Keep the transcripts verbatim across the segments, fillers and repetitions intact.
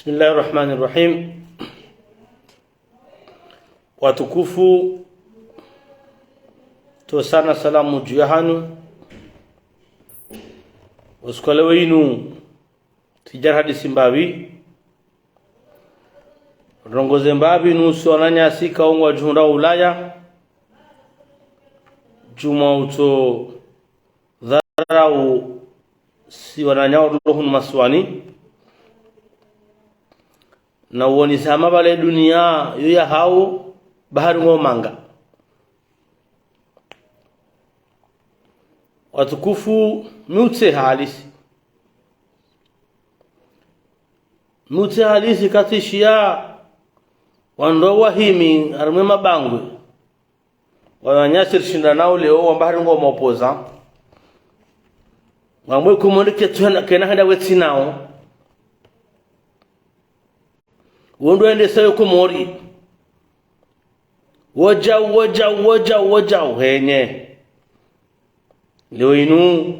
بسم الله الرحمن الرحيم. Watukufu, ntsohusana salamu dju yahanyu. Usiku wa leo inu, tsidja rihadisi mbapvi. Rongoze mbapvi nusu wananyasi ikao ngwadjihundrao Ulaya. Djumwa utso dharau si wananya walo hunu masiwani, na uonesa hama pvale dunia yo yahao bahari ngo manga. Watukufu, mi utseha halisi. Mi utseha halisi katsishiya wandru wahimi harumwa mabangwe. Wananyasi rishinda nao leo wamba hari ngo maopposants. Ngamwe Komori ketsu hana, kena handa wetsi nao. Wondro wendesa yo Komori. Wodjau, wodjau, wodjau, wodjau, henye. Leo inu,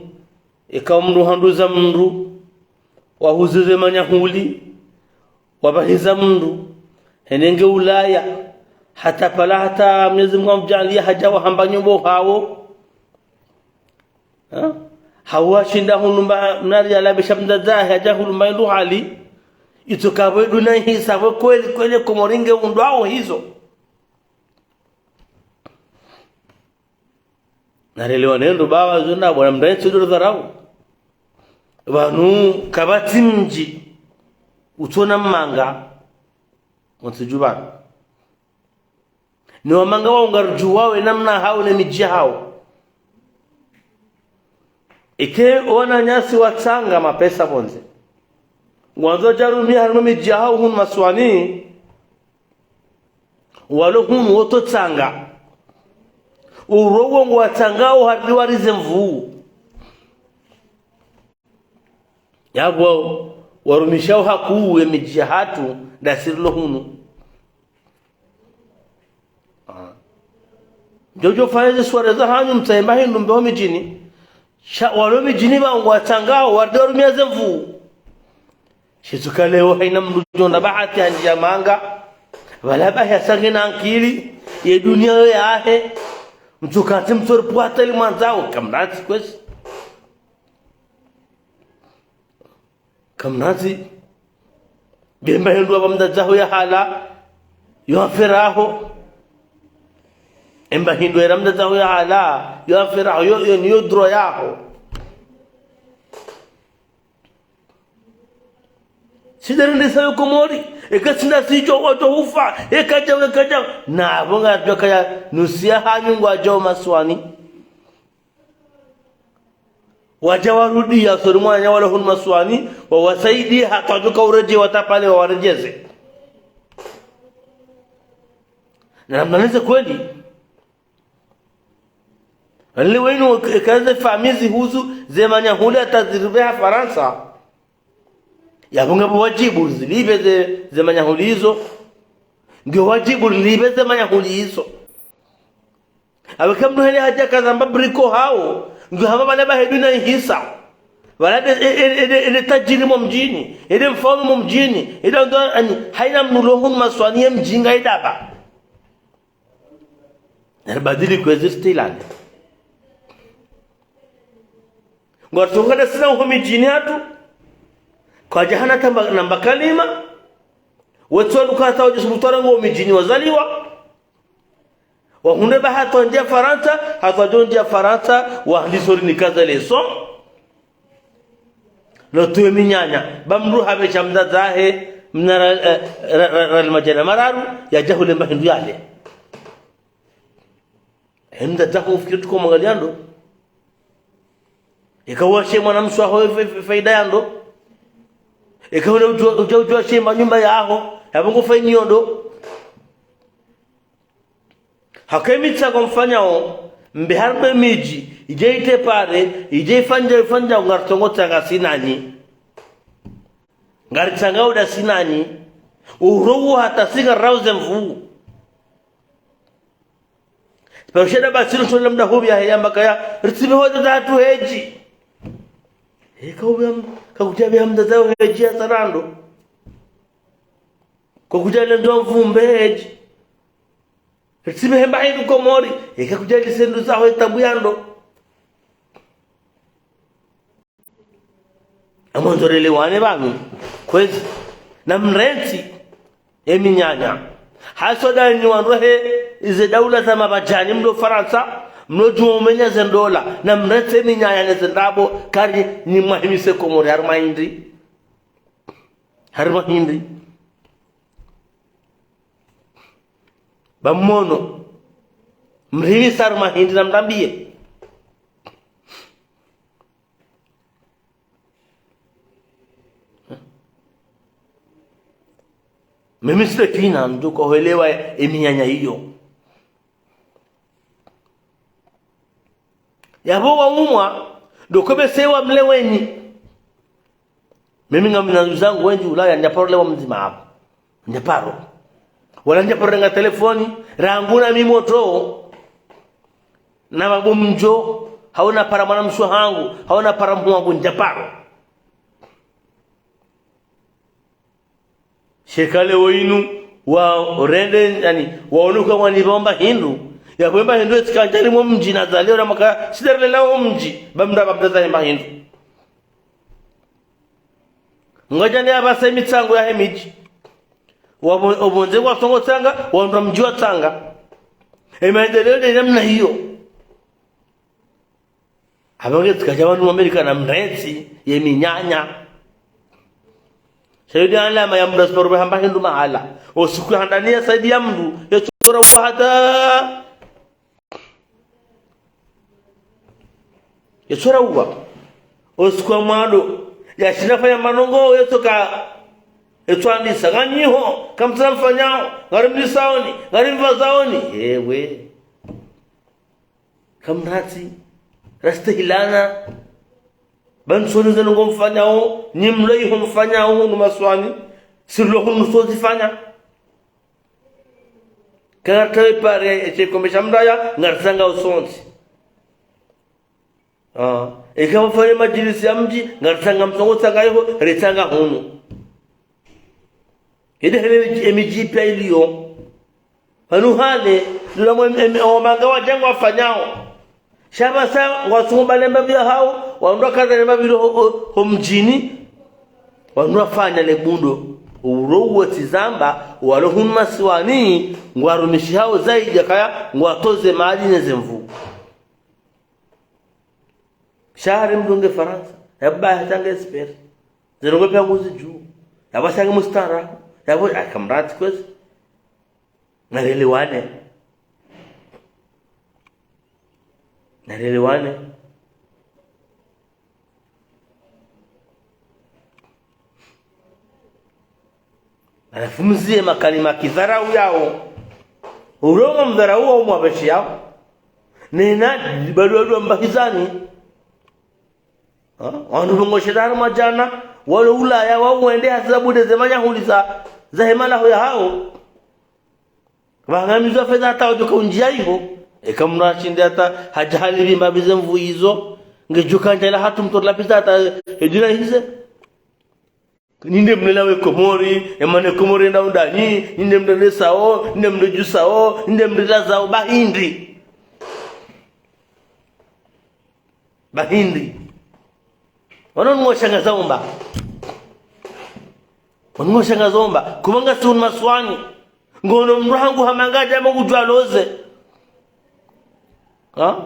eka mndru handruza mndru, wahuze ze manyahuli, wapvahiza mndru, henenge Ulaya, hata pvala hata Mwenyezi Mungu amdjaaliya hadja wahamba nyumba hawo. Ha? Hawu hashinda hulumba mnari yalabisha mdzadze wahe hadja hulumba indru hali. Itso kapvo iduna ihisa pvo kweli kweli Komori nge undrwao hizo. Narelewa nendro bawa zona bwana mndru tsi doro dharau. Pvanu kapvatsi mdji utsona manga. Wontsi dju pvanu. Ne wamanga wao ngaridjuwao ye namna hawo ne midji yahawo. Eka wananyasi watsanga mapesa pvondze, ngwandzo wadje warumie harumwa midji yahawo hunu masiwani, walo hunu wotsotsanga. Urowo ngwatsangao hari warize mvuu. Yapvo, warumishao hakuu ye midji yahatru ndasi rilo hunu. Ah. Ndjo djo fanya ze swara zahanyu mtsahe mba hindru mbe ho midjini. Sha walo midjini pvao ngwatsangao, waridi warumia ze mvuu. Shitsuka leo hayina mndru djo na bahati handjiya manga. Pvala bahi yasange na ankili, ye dunia yo yahe. Mtsuka tsi mtsori pvwata ili mwandzao, kamnatsi kwezi. Kamnatsi. Be mba hindru amba mdzadze waho yahala, yo affaire yaho. Emba hindru amba mdzadze waho yahala, yo affaire yaho, yo, yo, yo droit yaho. Tsi ndarendesa yo Komori, eka tsi ndasi djo wadjo hufa, eka dja, eka dja. Na pvo ngaridjuwa kaya nusu yahanyu ngwadjao masiwani. Wadja warudiya usoni mwa wananya walo hunu masiwani, wawasaidiye hata wadjoka uredjeyi watapale wawaredjeze. Na namnaleze kweli. Wale wenu eka ze famille zihuzu ze manyahuli hata ziripveha Farantsa. Yapvo ngapvo wadjibu rizilipve ze, ze manyahuli izo. Ngiyo wadjibu rilipve ze manyahuli izo. Awe eka mndru hende hadja kazamba bricot hawo, ngiyo hamba pvale bahi duna ihisa. Pvala nde, e, e, e, e, nde tajiri mo mdjini, e nde mfaume mo mdjini, e nde ndo, ani, hayina mndru lo hunu masiwani ye mdjinga idaba. Naribadili kwezi stilani. Ngwatsonga ndasi na uho midjini hatru. Kwadja hana tamba namba kalima. Wetsu waluka hata wadjo subutu warangu wo midjini wazaliwa. Wahundre ba hata wandjiya Farantsa, hata wadjo ndjiya Farantsa, wahandisa uri nikaza leso. No tuwe minyanya, ba mndru hapvesha mdzadze wahe, mna ra, eh, ra, ra, ra, madjana mararu, yadja hule mba hindru yale. He mdzadze waho ufikiri tsuko mwangaliya ndo. Eka washe mwana mshe waho fa, fa, faida ya ndo. Eka hule udjuwa, udjuwa, udjuwa she mba nyumba yaho, yapvo ngo faini yo ndo. Haka ye mitsango mfanyao, mbe harumwa ye midji, idje ite pare, idje ifanye, ifanye, ngaritsongo tsanga si nanyi. Ngaritsangao ndasi nanyi. Urowo hata si ngarauze mvuu. Sipvaro sheda basi no shonda mndru hupvi yahe yamba kaya, ritsipve ho mdzadze wahatru hedji. Eka upvi ham, kakutsi apve ha mdzadze waho hedji ya sarando. Ko kudja lendo mvumbeji. Ritsi be hamba hindru Komori, eka kudja lise ndru zaho etabu ya ndo. Amwandzo relewane pvanu, kwezi, na mrentsi, eminyanya. Haswa ndanyi wandru he, ize daula za mabadjani mlo Farantsa, mlo djuwa umenya ze ndola, na mrentsi eminyanya ne ze ndrabo, kari nyi mwahimise Komori, harumwa hindri. Harumwa hindri. Ba mmono. Mrihimisa harumwa hindri na mrambiye. Mimi sile kina, ndo ko hwelewa eminyanya iyo. Yapvo waumwa, ndo ko be se wamleweni. Mimi ngamina ndugu zangu wendji Ulaya, ndjaparo lewa mdzima hapvo. Ndjaparo. Wala ndjaparo renga telefoni, rangu na mimoto. Na mabu mdjo, hau na para mwana mshe hangu, hau na para mhu wangu, ndjaparo. Sha eka leo inu, warende, yaani, waonuka wanipva mba hindru. Yapvo mba hindru, etsi kandjari mo mdji na zalio na maka, sidarlela wo mdji, ba mdra ba mdra za mba hindru. Ngodja ne apvasa emitsango yahe midji. Wapvo-, opvondze ngwasongo tsanga, wandru wa mdji watsanga. Emaendeleo nde namna iyo. Apvo nge tsikadja wandru wa Amerika na mrentsi, ye minyanya. Sha iyo nde alama ya mdru asiparo be hamba hindru mahala. Osiku ya handani ya saidi ya mdru, yetsora uwa hata. Yetsora uwa. Osiku wa mwando, yashinda fanya manongo, yetsoka, yetsoandisa. Nganyi ho, kamtsina mfanyao, ngarimlisaoni, ngarimvazaoni. Ewe. Kamratsi, rastehilana. Ba ntsoni zenu ngomfanyao, nyi mlo iho mfanyao hunu maswani, si rilo hunu sozi fanya. Kanga tawe pare, eshe kombe sha mdaya, ngaritsanga usontsi. Ah, eka wafanye madjilisi ya mdji, ngaritsanga msongo tsanga iho, ritsanga hunu. Ede hele emidji, emidji pia iliyo. Pvanu hale, ndula mwe em-, em-, omanga wadja ngwafanyao. Sha apvasa, ngwatsungu ba lemba pvia hao, wandru wakaza lemba pvilo ho, ho, ho mdjini. Wandru wafanya le bundo. Uro uwo tsi zamba, walo hunu masiwani, ngwarumishihao zaidi yakaya, ngwatoze mali ne ze nvu. Sha hari mdru nge Farantsa, yapvo ba hatsange espere. Ze ndrongo pia nguzidjuo. Yapvo tsange mustara. Yapvo, akamratsi kwezi. Narelewane. Narelewane. Halafu mzie makalima kidharau yao. Urongo mdharau wao mwapveshi yao. Nena, bado wadu wambahizani. Ha? Wandru pvongoshe dara madjana, walo Ulaya, wawende hasiza bude ze manyahuli za, za hemala ho ya hao. Pvangamizo fedha hata wadjoka undjia iho. Eka mdru ashinde hata hadja hali limba bize mvu izo. Ngedjoka ndjela hatu mtorla pesa hata edjina hize. Ninde mlela we Komori, emane Komori enda undanyi, ninde mlelesao, ninde mledjusao, ninde mlelazao, ba hindri. Ba hindri. Wanu ngosha ngazomba. Wanu ngosha ngazomba. Kumanga sunu maswani. Ngono mdru hangu hamanga djama ngudjwa loze. Ha?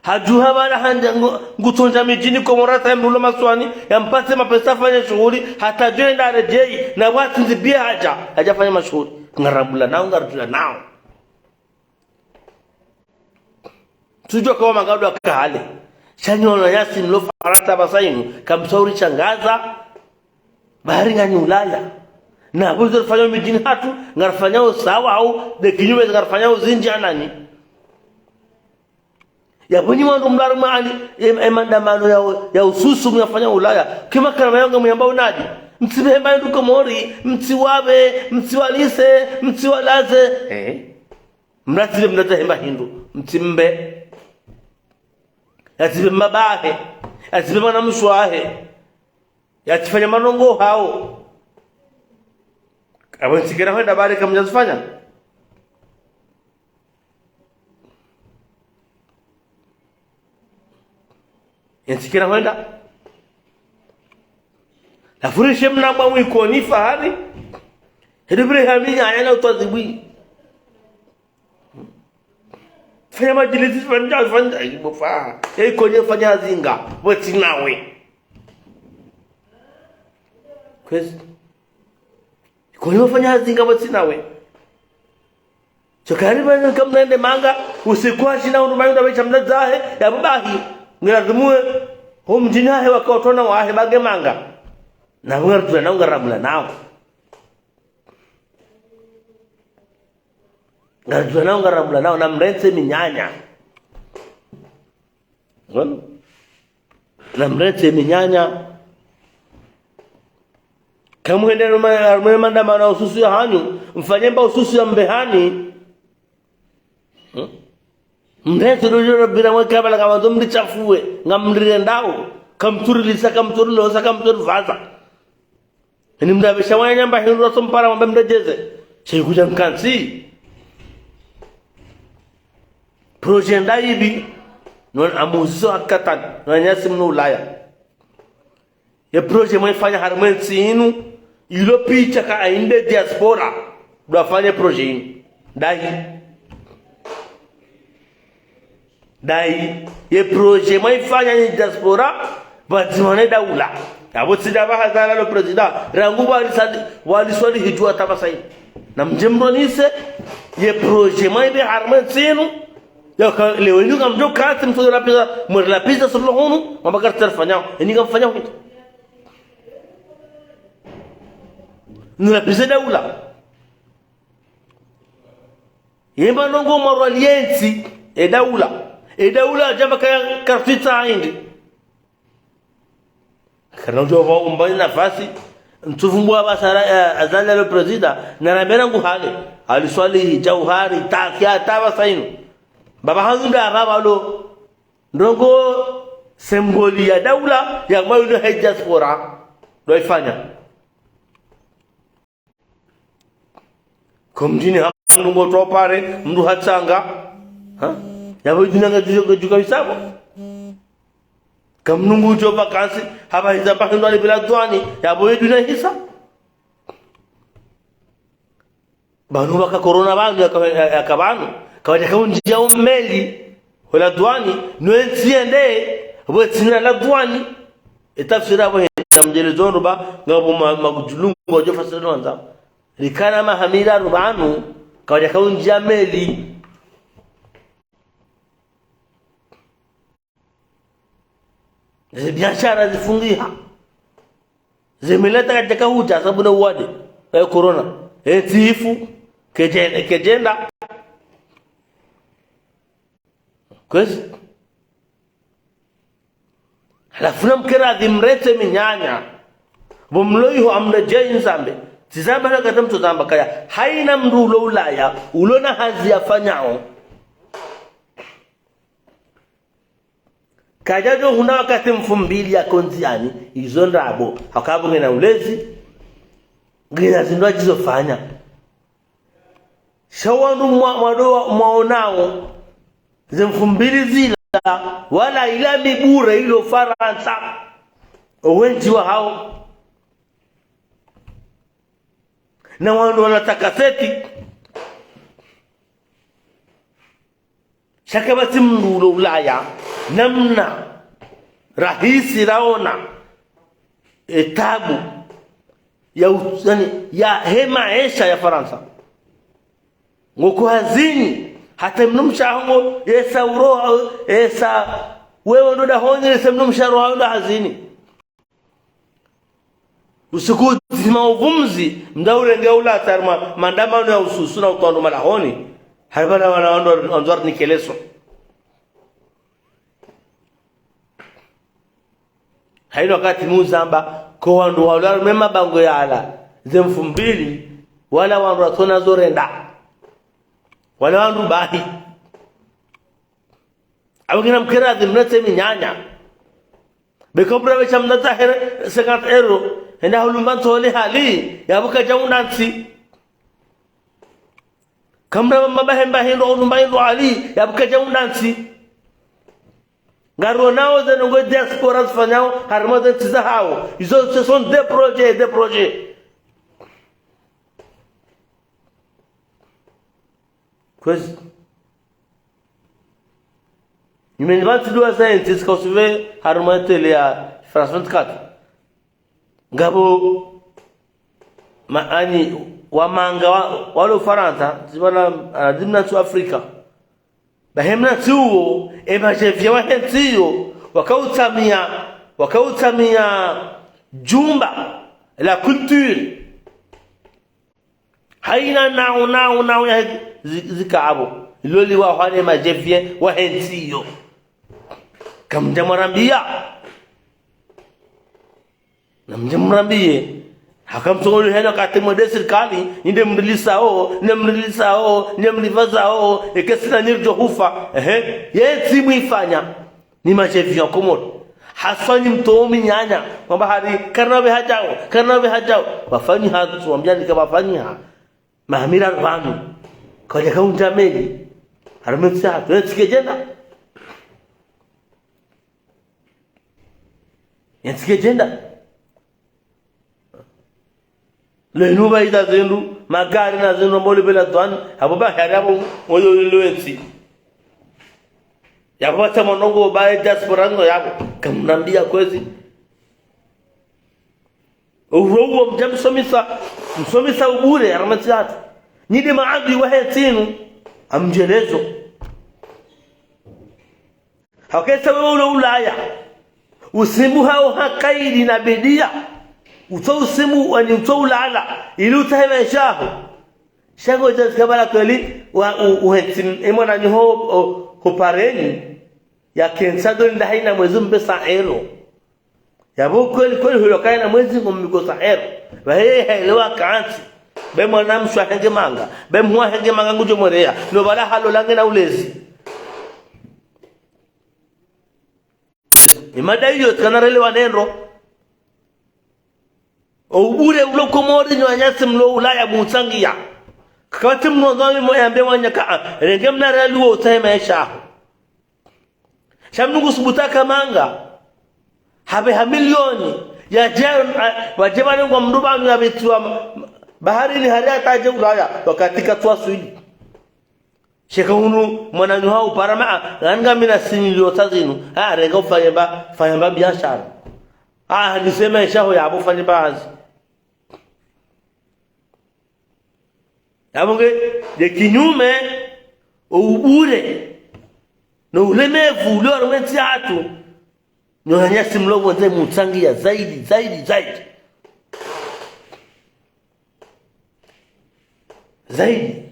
Hadjuha bala hande ngu-, ngutsondja midjini Komori hata mdru lo maswani, yampase mapesa afanye shuhuli, hata djwenda aredjeyi, na watsi nzi biya hadja, hadja afanye mashuhuli. Ngarambula nao, ngarutula nao. Tsudjuwa kawa magadu ya kahale. Sha nyi wananyasi mlo Farantsa pvasa inu, kamsauri shangaza, bahari nganyi Ulaya. Na apvo izo rifanyao midjini hatru, ngarifanyao sawa hau, nde kinyume ngarifanyao zindji hanani. Yapvo nyi wandru mlari maali, em-, emandamano ya, ya ususu myafanya Ulaya. Kima karama yao ngamuyamba unadi. Mtsipve hemba hindru Komori, mtsiwapve, mtsiwalise, mtsiwalaze. Eh? Mlatsile mlatsa hemba hindru, mtsimbe. Yatsipve mbabahe, yatsipve mwana mswahe. Yatsifanya manongo hao. Apvo ntsi kena hwenda bari kamdjazifanya. Ntsi kena hwenda. Lafurishe mna mwa mwikoni fahari. Hedu bire haminya ayana utwazibwi. Fanya madjilisi, fanya, fanya, ibo fa. Ikoni fanya zinga, pvwatsina we. Kwezi. Ikoni fanya zinga, pvwatsina we. Sho kari bani kamnende manga, usiku hashina unu mayunda wecha mna zahe, ya bubahi. Ngilazimu we, ho mdjini hahe waka otrona wahe bage manga. Na ngarudjuwa nao ngaramula nao. Ngarudjuwa nao ngaramula nao, namrentse minyanya. Ngono? Namrentse minyanya. Kamwende harumwa, harumwa mandamano ya ususu ya hanyu, mfanye mba ususu ya Mbehani. Hmm? Mrentse dodjo bira mwe kabala kamandzo mrichafuwe, ngamrirendao, kamtsurilisa, kamtsurilosa, kamtsurivaza. Ini mndru apvesha wananya mba hindru wasompara mwambe mredjeze. Shekuja mkantsi. Projet nda ipvi, non amuziso hakatani, non anyasi mno Ulaya. Ye projet mwaifanya harimwa entsi inu, ilo picha ka ainde diaspora, ndo afanye projet inu. Ndahi. Ndahi, ye projet mwaifanya nyi diaspora, pvadzima ne daula. Apvo tsi nda pvaha zala lo président, rangu walisali, waliswali hidjuwa hata pvasa inu. Na mdje mronise, ye projet mwaipve harimwa entsi inu, yaka, leo inu kamdjo kati mtsodo lapviza, mwere lapviza suluhunu, mwamba kati tarifanyao, inu kamfanyao hindri. Nilapvize daula. Yemba ndrongo mwarwa lientsi, e daula. E daula djamba kaya karfitsa hindri. Kana udjo pva umbani nafasi, ntsuvumbwa pvasa ra, eh, Azali lo président, na ramera ngu hale. Ali Swalihi, Djauhari, Taki, hata pvasa inu. Baba hangu nda baba lo. Ndrongo symbole ya daula, ya mayuno he diaspora. Ndo ifanya. Ko mdjini ha mndru ngo topare, mndru hatsanga. Ha? Yapvo iduna ngadjuka, ngadjuka isabo. Ka mndru ngudjo vacances, hapva hiza pvahindru ali bila duani, yapvo iduna hisa. Pvanu pvaka corona pvanu yaka, yaka pvanu. Kawadjaka undjia umeli, hwela duani, no entsi yende, pvo etsina la duani. Etafsira pvo henda mdjele zondo ba, ngapvo ma, makudjulungu wadjo fasira no wandzao. Rikana maha miraru pvanu, kawadjaka undjia meli. Ze biashara zifungiha. Ze meli hata kadjaka hudja sababu na uwade. E corona. E tifu. Kedje-, kedjenda. Kwezi. Halafu namkere adhi mrentse minyanya. Pvo mlo iho amredjei nzambe. Tsi zamba na kata mtso zamba kaya. Haina mndru ulo Ulaya. Ulo na hazi yafanyao. Kadjadjo hundra wakati mfumbili yako ndziani, izo ndrabo. Haka pvo ngena ulezi, ngena zindru yadjizofanya. Sha wandru mwa, mwado wa, mwaonao, ze mfumbili zila, wala ila mibure ilo Farantsa. Owendji wahao. Na wandru wala takaseti. Sha kapvatsi mndru ulo Ulaya, namna rahisi raona, e tabu, ya u-, yaani, yahe maesha ya Farantsa. Ngoko hazini, hata mdrumshe ahongo, yesa uroha, yesa, wewe ndo dahoni, yesa mdrumshe aroha ndo hazini. Usiku ndzima uvumzi, mdru urenge ula hatari ma, mandamano ya ususu na utowa ndo malahoni. Haribana wana wandru wandzo warinike leso. Haina wakati muzamba, ko wandru wala mema bango yala, ze mfumbili, wala wandru watsona zo renda. Wala wandru bahi. Apvo ngena mkere adhi mrentse minyanya. Beka mbura pvesha mna zahere cinquante euros. Henda hulumba ntsohole hali. Yapvo kadja undra ntsi. Kamna mabahemba hendo, onumba hendo ali, yapvo kadja unda ntsi. Ngaronao ze ndrongoo diaspora zifanyao, harimwa ze ntsi zahawo. Izo, ce sont des projets, des projets. Kwezi. Nyumeni pvatsi dua za ntsi, tsika usuve harimwa télé ya France vingt-quatre. Ngapvo, ma, ani, wamanga, wa, walo Farantsa, zibana, ah, zimna tsu Afrika. Bahe mna tsi uwo, e majeviya wahe ntsi iyo, wakautsamia, wakautsamia jumba la culture. Haina nao, nao, nao ya zi, zika apvo. Loliwa hwane majeviya wahe ntsi iyo. Kamdja mwarambiya. Namdje mrambiye. Haka mtsongolo hena kati mwe de sirikali, nyi de mrilisao, ne mrilisao, ne mrivazao, eke sina nyi ridjo hufa. Ehe, ye ntsi mwifanya. Ni majeviya Komori. Haswa nyi mtowo minyanya. Mwamba hari, karina pve hadjao, karina pve hadjao. Wafanyiha, tsu wambiani ka wafanyiha. Maha miraru pvanu. Kwadja kaundja meli. Harumwa ntsi hatru, ye ntsi kedjenda. Ye ntsi kedjenda. Leo inu pvayiza zindru, magari na zindru, mboli pvela twani, apvo bahari apvo, oyo lilo ye ntsi. Yapvo pvatsa mwanongo, pvaye diaspora ngo yapvo, kamnambiya kwezi. Uwo uwo mdja msomesa, msomesa ubure, harumwa ntsi hatru. Nyi de maadui wahe ntsi inu, amdjelezo. Haka esa wewe ulo Ulaya. Usimu hawo ha kaidi na bidiya. Utso usimu wani utso ulala. Ili utsahe maesha yaho. Sha ngodjo zika pvala kweli wa u, uhetsi, e mwananyaho, o, ho pareni. Ya kentsa doni nda haina mwezi umbe sa ero. Yapvo kweli, kweli huyo kaina mwezi ngombigo sa ero. Pvahe haelewa kantsi. Be mwana mshe wahenge manga. Be mhu wahenge manga ngudjo mwereya. No pvala halola ngena ulezi. Imada iyo tsikana relewa nendro. O ubure ulo Komori nyi wananyasi mlo Ulaya mutsangiya. Kakati mno nzami mo yambe wanyaka, a, renge mna reali wo utsahe maesha yaho. Sha mnungu subuta kamanga. Hapve ha milioni. Ya dje, a, wadje pvale ngwa mndru pvanu ya pvetiwa ma, ma, baharini hari hata adje Ulaya. Wakati katsuwaswili. Sheka hunu mwananyaho upara ma, a, ngani ngamina similio tsa zinu. A, renga ufanye mba, fanya mba biashara. A, handise maesha yaho yapvo ufanye mba hazi. Yapvo nge, de kinyume, o ubure, no ulemevu, ulio harumwa ntsi hatru, nyi wananyasi mlo pvondze mutsangiya zaidi, zaidi, zaidi. Zaidi.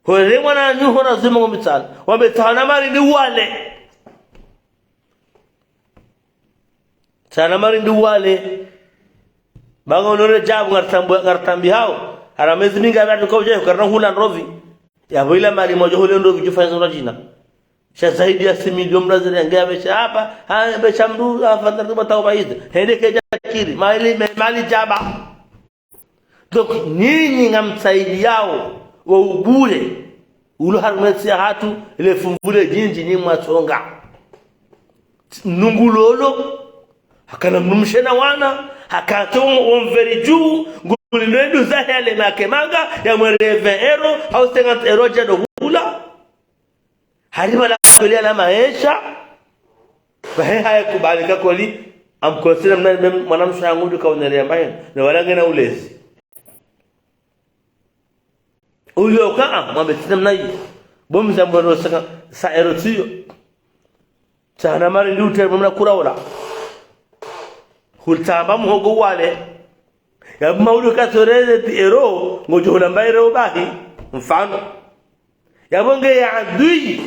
Hwele mwananyaho na zima ngomitsana. Wambe tsana mari ndi wale. Tsana mari ndi wale. Ba ngo nore djabu ngaritambu, ngaritambi hawo. Hara mezi minga pvatu kaudja, karina hula ndrovi. Yapvo ila mari mwadjo hule ndrovi, djufanya zora djina. Sha zaidi ya six millions mrazere yange yapvesha hapva, ha, yapvesha mndru, ha, fanta tuba tauba hizi. Hende kedja kiri, mali, me, mali djaba. Donc, nyinyi ngamtsailiyao wo ubure, ulo harumwa ntsi yahatru, le fumvu le djindji nyi mwatsonga. Mnungu lolo, hakana mnumshe na wana, hakatso wo mveri dju, ngulindo endru zahe yale make manga, ya mwere vingt euros, hau cinquante euros djado hula. Hari pvala kweli ana maesha. Pvahe haya kubali ka kweli. Amkonsila mna, mna, mwanamshe hangu nduka unere yamba hena. Na wala ngena ulezi. Uyo ka, a, mwambe tsina mna yi. Bo mzambo ndo saka, sa ero tsiyo. Tsana mari ndi utere mna kura ola. Hultamba muhogo wale. Yapvo maudu katsoreze ti ero, ngodjo hula mba ero bahi. Mfano. Yapvo nge ya adui,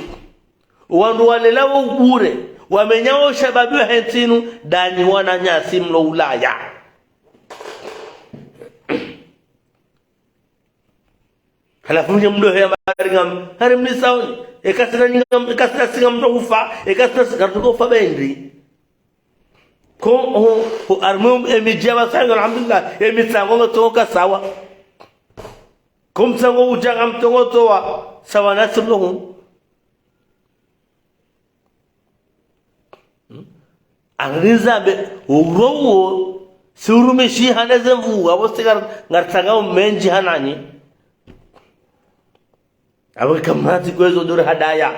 wandru walela wo ubure, wamenyao shababi wahe ntsi inu, ndanyi wananyasi mlo Ulaya. Halafu mdje mdo heya mari ngam, hari mlisaoni, eka sina nyi ngam, eka sina si ngamdjo hufa, eka sina si ngamdjo hufa bendri. Ko, o, o, armum, emidjaba sa, alhamdulillah, emitsango ngo tsoka sawa. Ko mtsango udja ngamtongo towa, sawa na suluhu. Hmm? Anganizambe, uro uwo, si urumishi hane ze nvu, apvo si ngar-, ngaritsanga umendji hananyi. Apvo kamnatsi kwezo dore hadaya.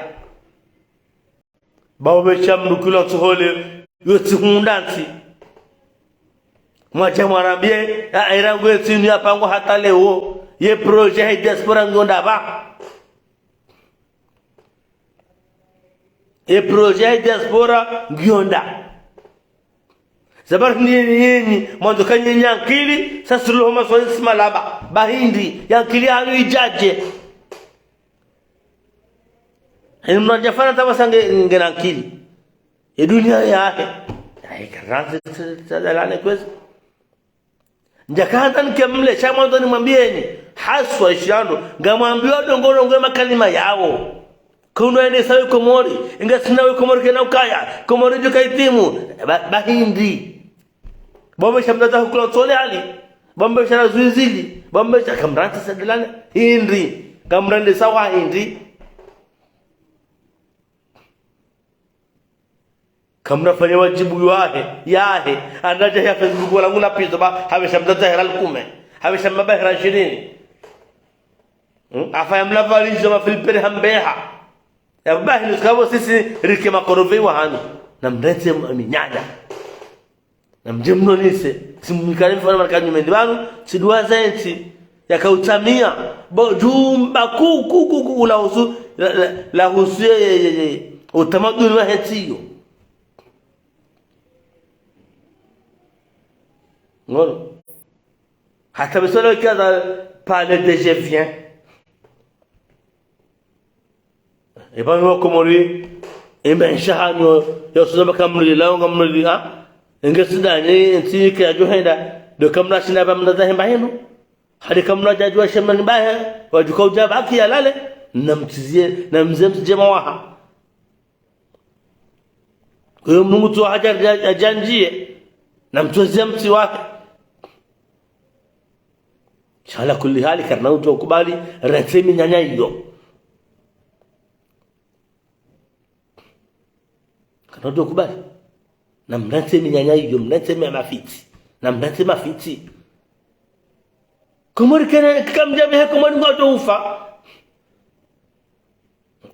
Bawo besha mdru kilo ntsohole, yo tsi hundra ntsi. Mwadja mwarambie, ya, irangu ye ntsi inu yapangwa hata leo, ye projet ya diaspora ngiyo nda ba. Ye projet ya diaspora ngiyo nda. Sababu ni yenyi, yenyi, mwandzo kanyi nyankili, sa suluhu maswali si malaba. Ba hindri, yankili hanyu idjadje. Inu mnadja fana taba sa nge, ngena nkili. Ye dunia yahe. Ayi, karanzi, tsa, tsa, tsa, dalane kwezi. Ndjaka hata nike mle, sha mwandzo nimwambieni. Haswa ishiando, ngamwambio ndrongoo ndrongoo makalima yawo. Kuno ene sawi Komori, inga sina we Komori kena ukaya, Komori djuka itimu, ba, ba hindri. Bombe sha mdada hukula tsole hali, bombe sha na zwizili, bombe sha kamrantsi sa dalane, hindri, kamrantsi sawa hindri. Kamnafanya wadjibu yahe, yahe, anadja ya Facebook wala nguna pizo ba, habe sha mdada hera likume, habe sha mbaba hera shirini. Hmm? Afa ya mlava lizo mafilipere hambeha. Ya bahi nuskabo sisi rike makorove wa hanu. Na mrentse m-, minyanya. Na mdje mnonise, si mwikale mfano marika nyumendi banu, si duwa za entsi, ya kautsamia, bo, djumba, ku, ku, ku, ku, la husu, la, la, la husu ye, ye, ye, ye, utamaduni wa hentsi iyo. Ngono. Hata besole kiaza parler de je viens. Eba mi wa Komori, eba nsha hanyu, ya usuza baka mrudi, la unga mrudi, ha? Inge Sudani, ntsi ke ya djo henda, ndo kamna shinda ba mdada hemba henu. Hadi kamna djadjuwa shemna ni bahe, wadjuka udja baki ya lale, na mtsizie, na mze mtsije mawaha. Kwa hiyo Mungu tu haja, haja, haja ndjiye, na mtsozie mtsi wahe. Sha ala kulli hali karina udjo kubali, rentse minyanya iyo. Karina udjo kubali. Na mrentse minyanya iyo, mrentse mia mafitsi. Na mrentse mafitsi. Komori kene, kamdja bihe Komori ngwadjo ufa.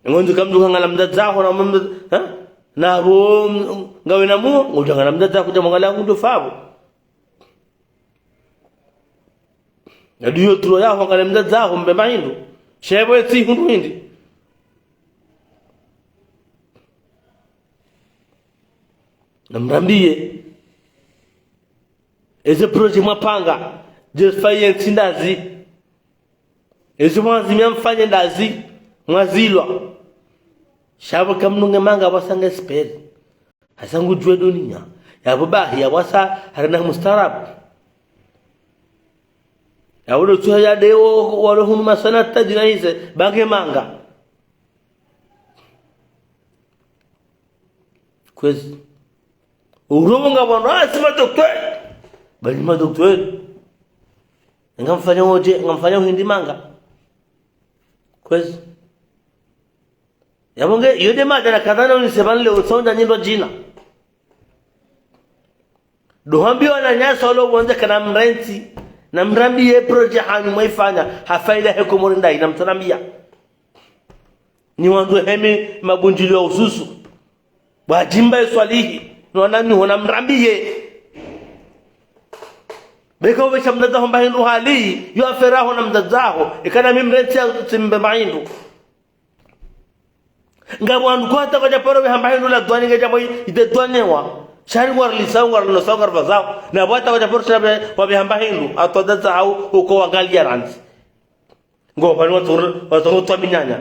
Ngondzi kamdru kangana mdzadze waho na mdzadze, ha? Na bo, ngawe na muo, ngodjangana mdzadze waho kudja mwangalia hundru fapvo. Na ndiyo tulo yaho ngana mdzadze waho mbe mahindru. Shebo etsi hundru hindri. Na mrambiye. Eze projet mwapanga, je faye ntsi ndazi. Eze mwandzimia mfanye ndazi, mwazilwa. Sha bo kamnunge manga wasa nge speli. Hasa ngudjuwe dunia. Ya bo bahi ya wasa harina mustaarabu. Ya bo ndo tsuha ya deo walo hunu masana tadjina hize, bange manga. Kwezi. Urongo nga bwana, ah, si madoktori. Bali madoktori. Ngamfanya wodje, ngamfanya uhindi manga. Kwezi. Ya bo nge, yo nde madjana kadha na unise pvanu leo, utsonda nyindo djina. Ndo hwambiwa na nyasa walo wonze kana mrentsi, na mrambiye projet hanyu mwaifanya, ha faida he Komori ndayi, na mtsonambia. Ni wandru hemi mabundjilio ya ususu. Bwa djimba ye swalihi, nwana ni hona mrambiye. Beka uwe sha mdzadze waho mba hindru hali, yo affaire yaho na mdzadze waho, ikana mi mrentsi ya tsimbe mba hindru. Nga wandru kwa hata kwadja paro wehamba hindru la duwani nge djambo i-, ide duwanewa. Shari ngwarilisa, ngwarilosa, ngwarivazao. Na bo hata kwadja paro shira be-, wabehamba hindru, hata wadzadze waho, uko wangalia randzi. Ngo, pvani watso-, watsongo twa minyanya.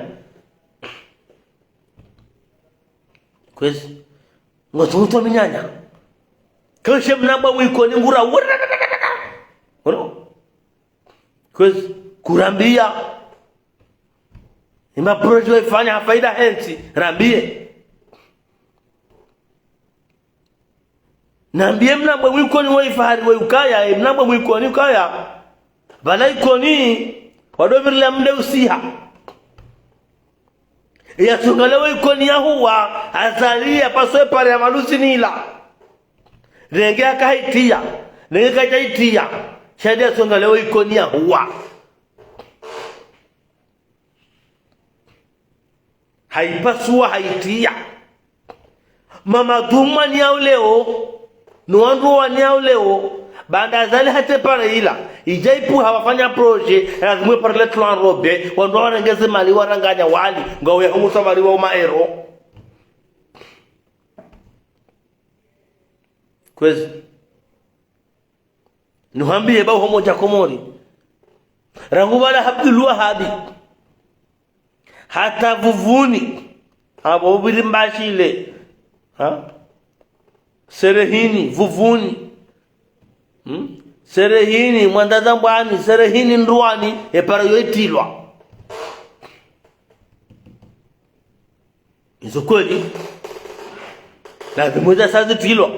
Kwezi. Ngo tsongo twa minyanya. Keshe mnamba wiko ni ngura. Ono? Kwezi. Kurambia. Ima projet waifanya ha faida hentsi. Rambie. Nambiye mnambwe mwikoni wa ifahari wa ukaya, e mnambwe mwikoni ukaya. Pvala ikoni, Wandru wapvirile mdru usiha. Yasonga leo Ikoni yahuwa, Azali yapaswe pare ya Maluzini ila. Renge akahitiya, renge kadjahitiya. Sha nde yasonga leo Ikoni yahuwa. Hayipasuwa, hayitiya. Mamadou mwaniyao leo, no wandru waniyao leo, baanda Azali hata pare ila, idja ipvuha wafanya projet, lazimu ipare le tronc enrobé, wandru warenge ze mali waranganya wali, ngawe hungusa mali wa uma euro. Kwezi. Nuhambiye ba uho modja Komori. Rangu pvala Abdul Wahabi. Hata Vuvuni. Apvo pvili Mbashile. Ha? Serehini, Vuvuni. Hmm? Serehini, Mwandadzambwani, Serehini, Ndruwani, ye pare yo itilwa. Izo kweli. Lazimu za sa zitilwa.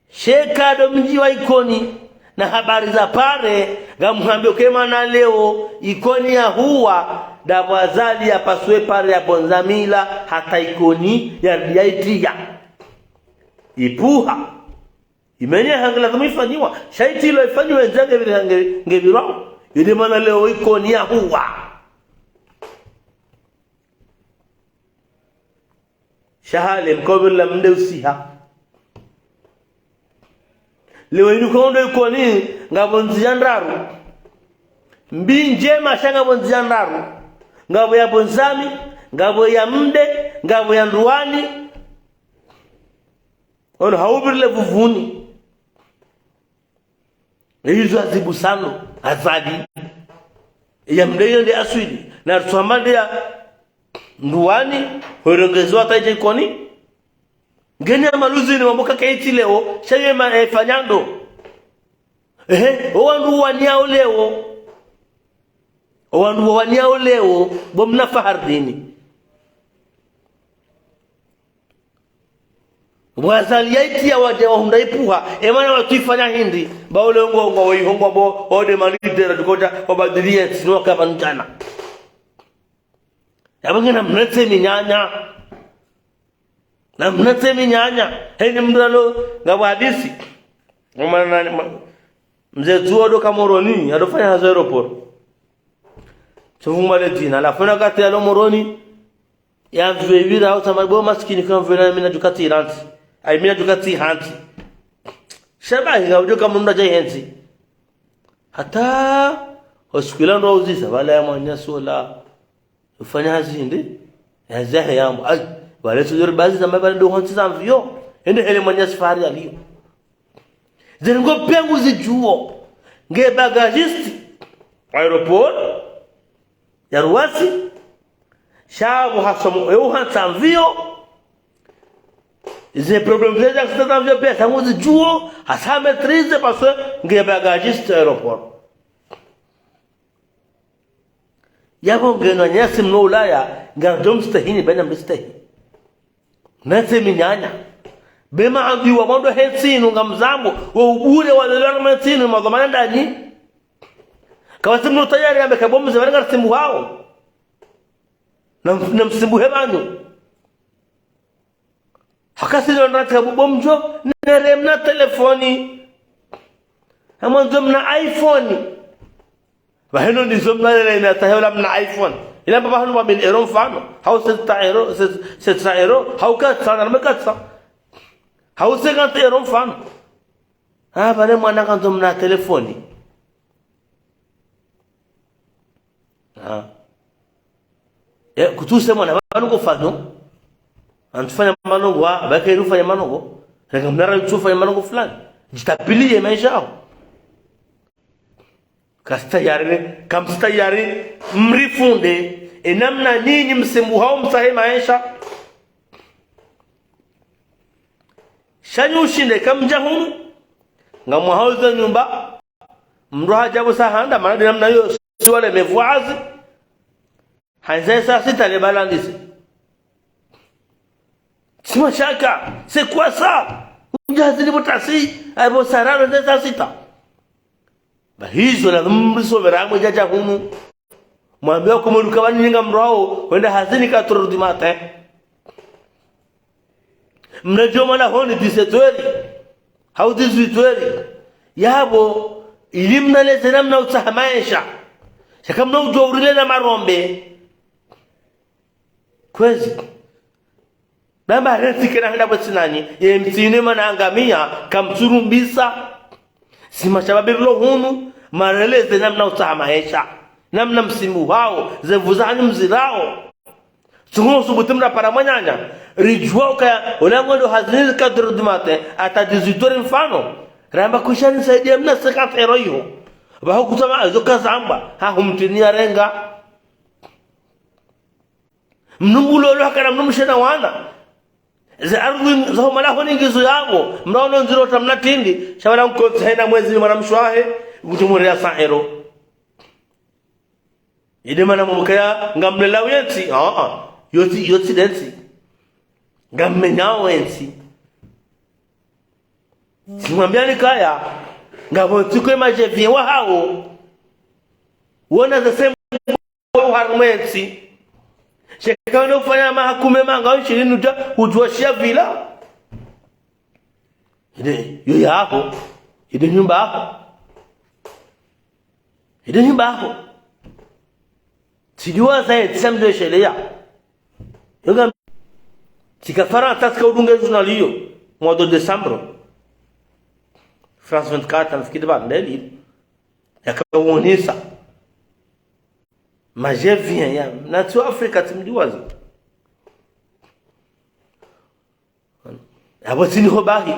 Sha eka ndo mdji wa Ikoni, na habari za pare, ngamhambiyo ke mana leo, Ikoni yahuwa, ndapvo Azali yapaswe pare ya Bonzamila, hata Ikoni, ya, yaitiya. Ipvuha. Imenye hange lazimu ifanyiwa. Sha itilwa ifanyiwe ndzia nge pviri hange, nge pvirwa. Yo nde mana leo Ikoni yahuwa. Sha hale mkopvirile mdru usiha. Leo inu kondo Ikoni, ngapvo ndzia ndraru. Mbi ndjema sha ngapvo ndzia ndraru. Ngapvo ya Bonzami, ngapvo ya Mde, ngapvo ya Ndruwani. Ono hawupvirile Vuvuni. Eyizo azibu sano, Azali. Ya Mde yo nde aswili. Na rutsuhamba nde ya Ndruwani, hwerengezo hata idje Ikoni. Ngeni ya Maluzini wambuka keiti leo, sha yo ma efanyando. Ehe, o wandru waniyao leo. O wandru waniyao leo, bo mna fahari nini. Bo Azali yaitiya wadja wahundra ipvuha, emana watsuifanya hindri, ba ule ngo, ngo, ihongwa bo, ode malidera, dukoja, wabadiliye, sinu waka pvanu djana. Yapvo nge namnetse minyanya. Namnetse minyanya. Heni mdru alo, ngapvo hadisi. Mwana, ma-, mze Dzuwa ndo ka Moroni, yadofanya hazi aéroport. Tsuvumba le dzina, halafu na kati yalo Moroni, ya mviwe ivira, hau tsamba bo masikini kwa mviwe na mina djukati iranti. Ai, mina djukati ihanti. Sha ba hinga udjo ka mndru dja ihenzi. Hata, ho siku ila ndo uzisa, pvala ya mwananyasi ola. Ufanya hazi hindri? Hazi yahe yambo. Ai, pvale sujuri bazi zamba pvale ndo hontsi za mviyo. Hende hele mwananyasi fahari yaliyo. Zeri ngo piya nguzidjuwo. Nge bagagiste. Aéroport. Ya Ruwasi. Sha pvo hasomo, e uhantsa mviyo. Ze problème ze za accident za mviyo piya sa nguzidjuwo. Hasa maîtrisé parce que nge bagagiste aéroport. Yapvo ngeno nyasi mno Ulaya, ngardjo mstehini, bena mstehini. Natse minyanya. Be maadui wa mwando he ntsi inu ngamzambo, wo ubure wa lelo harumwa ntsi inu, madhwamana ndanyi. Kawasi mno tayari yambe ka bo mze, wale ngarsimbuhao. Na, na msimbuhe pvanu. Hakasi ndo ndratika bo mdjo, nere mna telefoni. Hamwandzo mna iPhone. Pvaheno ndizo mna lele ina tahe ola mna iPhone. Ila mbaba hanu wa mille euros mfano. Hau sept cents euros, sept cents euros. Hau quatre cents, na quatre cents. Hau cinquante euros mfano. Ah, pvale mwana kandzo mna telefoni. Ah. E, kutsuse mwana, pvanu kufanya. Antsufanya manongo, wa, baka ilu fanya manongo. Renga mnara utsufanya manongo fulani. Djitapviliye maesha yaho. Kastayari, kamstayari, mrifunde. E namna nyinyi msimbuhao mtsahe maesha. Sha nyi ushinde kamdja hunu. Ngamwahao ze nyumba. Mndru hadja pvo saa handa, mana nde namna iyo, si wale mevwazi. Handza saa sita le balandizi. Tsi mashaka, c'est quoi ça? Udja hazini pvo tasi, ayi pvo saa raru handza saa sita. Ba hizo na mrisomera mwe djadja hunu. Mwambe wako mweruka wani ninga mrao, wende hazini quatre heures du matin. Mnadjo mala honi dix-sept heures, hau dix-huit heures. Yapvo, ili mnaleze namna utsaha maesha. Sha kamna udjuwa urile na marombe. Kwezi. Namba rentsi kena henda pvwatsi nanyi, ye mtsi inu mana angamia, kamtsurumbisa. Si mashababi rilo hunu, mareleze namna utsaha maesha. Namna msimu hao, ze nvu zahanyu mzirao. Tsungo subuti mna para mwananya, ridjuwa ukaya, ola ngondo hazini quatre heures du matin, hata dix-huit heures mfano. Ramba kwisha nisaidia mna cinquante euros iho. Baho kutsama, ezo kazamba, ha humtini ya renga. Mnumbu lolo hakana mnumshe na wana. Ze ardhwi za humala honi ngizo yapvo. Mraono ndziro tamna tindi. Sha wala nkontsi haina mwezi mwana mshe wahe. Kutumure ya cent euros. Ide mana mukaya ngamlela wentsi. Ah, ah. Yotsi, yotsi dentsi. Ngammenyao wentsi. Simwambia nikaya. Ngapvo ntsi kwe majevi wa hao. Wona ze semu uharimwentsi. Sheka wende ufanya mahakume manga ishirini udja, udjuwa shiya vila. Ide, yo yaho. Ide nyumba yaho. Ide nyumba yaho. Tsidiwa zaye, tsisa mdwe sheleya. Yo ngam-, tsika Farantsa, tsika udunge journal iyo. Mois de décembre. France vingt-quatre, nafikiri ba, ndeli. Yakawonesa. Majevi ya, na tsi wa Afrika tsi mdiwazi. Yapvo tsini ho bahi.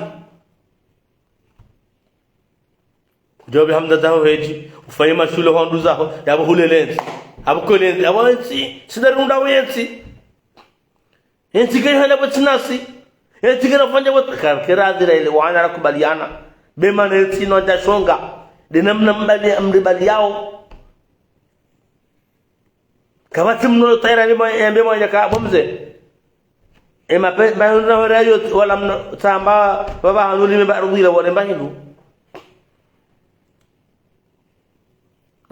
Kudjobe hamda zaho hedji, ufanye mashule ho ndu zaho, yapvo hulelentsi. Yapvo kwelentsi, yapvo entsi, sidarunda wentsi. Entsi kena hana pvwatsi nasi. Entsi kena fanya pvwatsi, ka-, kera adhira ile wana rakubaliana. Be mana entsi inu ndja shonga. De namna mbali, mribaliao. Kapvatsi mno tayari ni mwa-, embe mwanya ka, bo mze. Ema pe, ba yunda hore ayo, wala mno, tsamba, baba hanu lime ba rubila, wale mba hindu.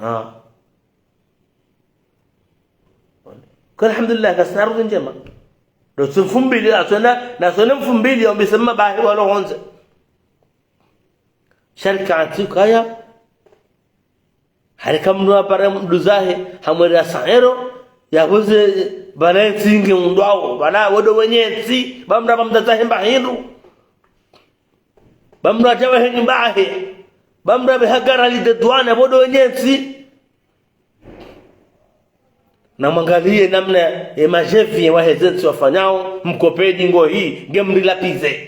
Ah. Kwa alhamdulillah, kasina ardhwi ndjema. Ndo tsi mfumbili, aswena, na aswena mfumbili, ombise mma bahi walo honze. Sharika anti kaya, harika mnu apare mdu zahe, hamwere ya cent euros, yapvo ze, bana entsi nge undwao, bana wodo wenye entsi, ba mra ba mda zahe mba hindru. Ba mra djawa he nyumba yahe. Ba mra be hagara li de douane, wodo wenye entsi. Na mwangaliye namna ye majevi ye waheze ntsi wafanyao, mkopedi ngo hii, nge mrilapize.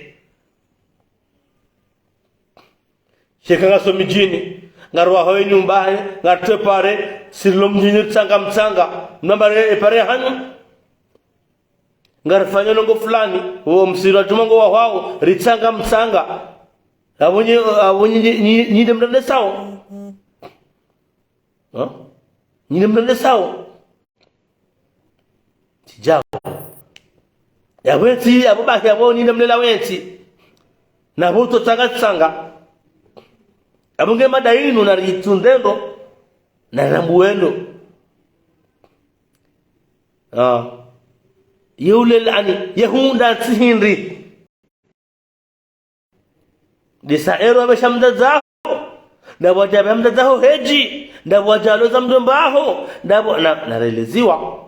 Sheka ngaso midjini, ngarwaho ye nyumba yahe, ngartwe pare, silo mdjini tsanga mtsanga, mnambare e pare hanyu. Ngarifanya nongo fulani, wo msiri wa djuma ngo wahwao, ritsanga mtsanga. Apvo nyi, apvo nyi, nyi, nyi, nyi de mrende sao. Ha? Nyi de mrende sao. Tsi djawo. Yapvo entsi, yapvo bahi, yapvo nyi de mlela wentsi. Na pvo to tsanga tsanga. Apvo nge mada inu na ritundendo, na rambuwendo. Ah. Ye ulele ani, ye hundra ntsi hindri. Disa ero abe sha mdzadze waho. Ndapvo wadja abe mdzadze waho hedji. Ndapvo wadja aloza mdjomba waho. Ndapvo na, nareleziwa.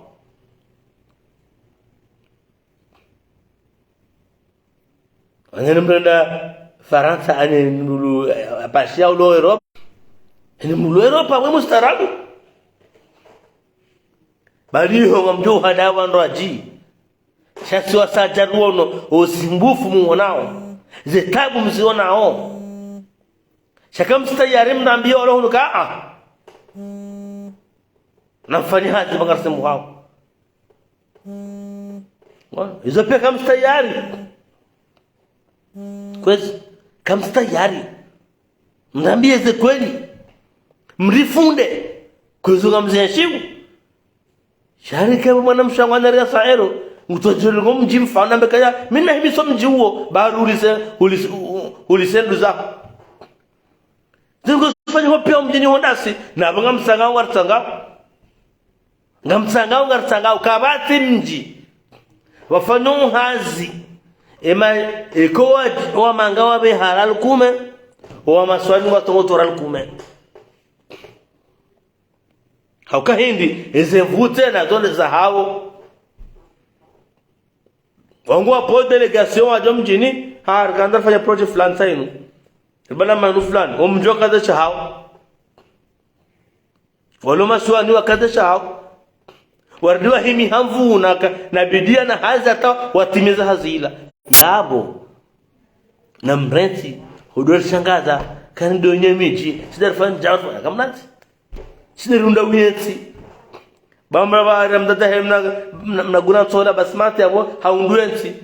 Ane mrenda Farantsa, ane mlulu, eh, apashia ulo Europa. Ane mlulu Europa, we mustaarabu. Bali ho ngamdjo hadawa ndo adji. Sha si wasadja ruono, o zimbufu muonao. Ze tabu mzionao. Sha kamtsi tayari mnambie walo hunu ka, ah. Namfanye hazi pvanga risembuhao. Wa, izo pia kamtsi tayari. Kwezi, kamtsi tayari. Mnambie ze kweli. Mrifunde. Kwezi ngamziheshimu. Sha rike mwana mshe wangu anaria saero. Ngutsodjiri ngo mdji mfano nambe kaya. Mi nahimiso mdji uwo. Bari ulise, ulise, u-, u-, ulise nduza. Zingu Fanya ho piya mdjini ho ndasi, na pvo ngamtsangao, ngaritsangao. Ngamtsangao, ngaritsangao, kapvatsi mdji. Wafanya uhazi. Ema, eko wa, wa Manga wapve hara lukume, wa Maswani watsongo tora lukume. Hauka hindri, eze mvutse na zone za hawo. Wangu wapvo délégation wadjo mdjini, ha, rikandza rifanya projet fulani sa inu. Ribana manu fulani, omdji wakadza sha hawo. Walo Maswani wakadza sha hawo. Warudi wahimi ha nvuu na ka-, na bidiya na hazi hata watimiza hazi ila. Yapvo. Na mrentsi, hudori shangaza, kani ndo nye midji, sidari fanya djafu, kamnatsi. Sidari unda uyentsi. Bamra ba ara mdada he mna, mna, mna guna ntsola basmati yapvo, ha undu yentsi.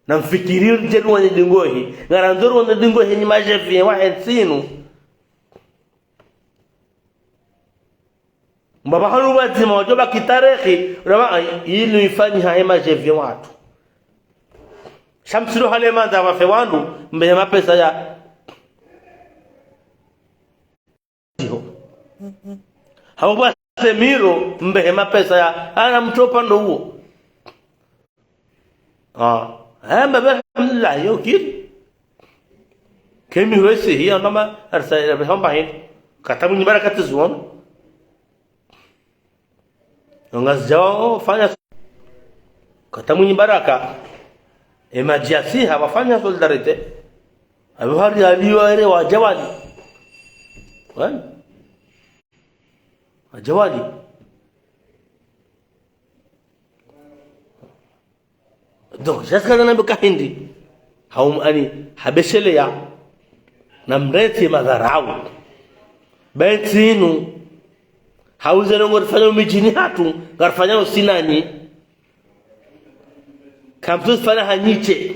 Na mfikiri ndjeru wanye dingohi. Ngarandzo ru wanye dingohi nyi madjevi wahe ntsi inu. Mbaba hanu wadzima wadjo baki tarehi, rama, inu ifanyiha he madjevi watru. Shamsilo hale mandza wafe wandru, mbehe mapesa ya. Hauba semiro, mbehe mapesa ya, ana mtropa ndo uwo. Ah, eh, mbaba, alhamdulillah, yo kiri. Kemi wese hiya nama, arsa, ya behamba hin. Kata Mwinyi Baraka tsi zuwono. Ngazidjawo fanya. Kata Mwinyi Baraka. Emadji ya siha wafanya solidarité. Abu hari aliwa ere wadja wali. Wani? Wadja wali. Donc, jusqu'à nana beka hindri. Haum ani, habesheleya. Na mrentsi madharau. Bentsi inu. Hauze ndrongo rifanya umidjini hatru, ngarifanya usinani. Kamtsu sifanya hanyiche.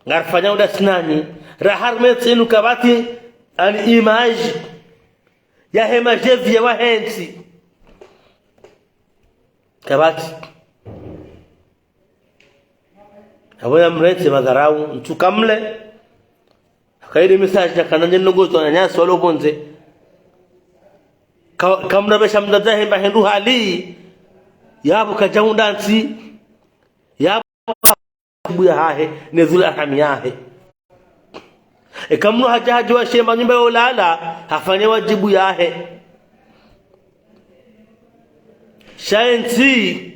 Ngarifanya uda sinani. Raha rimwentsi inu kapvatsi ani image. Yahe madjevi ya wahe ntsi. Kapvatsi. Apvo ya mrentsi madharau, ntsu kamle. Kairi message ya kana nje nongo zo na nyasi walo pvondze. Ka-, kamna besha mdada hemba hindru hali. Yapvo kadja unda ntsi. Yapvo wadjibu yahahe, ne zul arham yahe. Eka mnu hadja hadji wa shemba nyumba yo lala, hafanya wadjibu yahe. Sha entsi,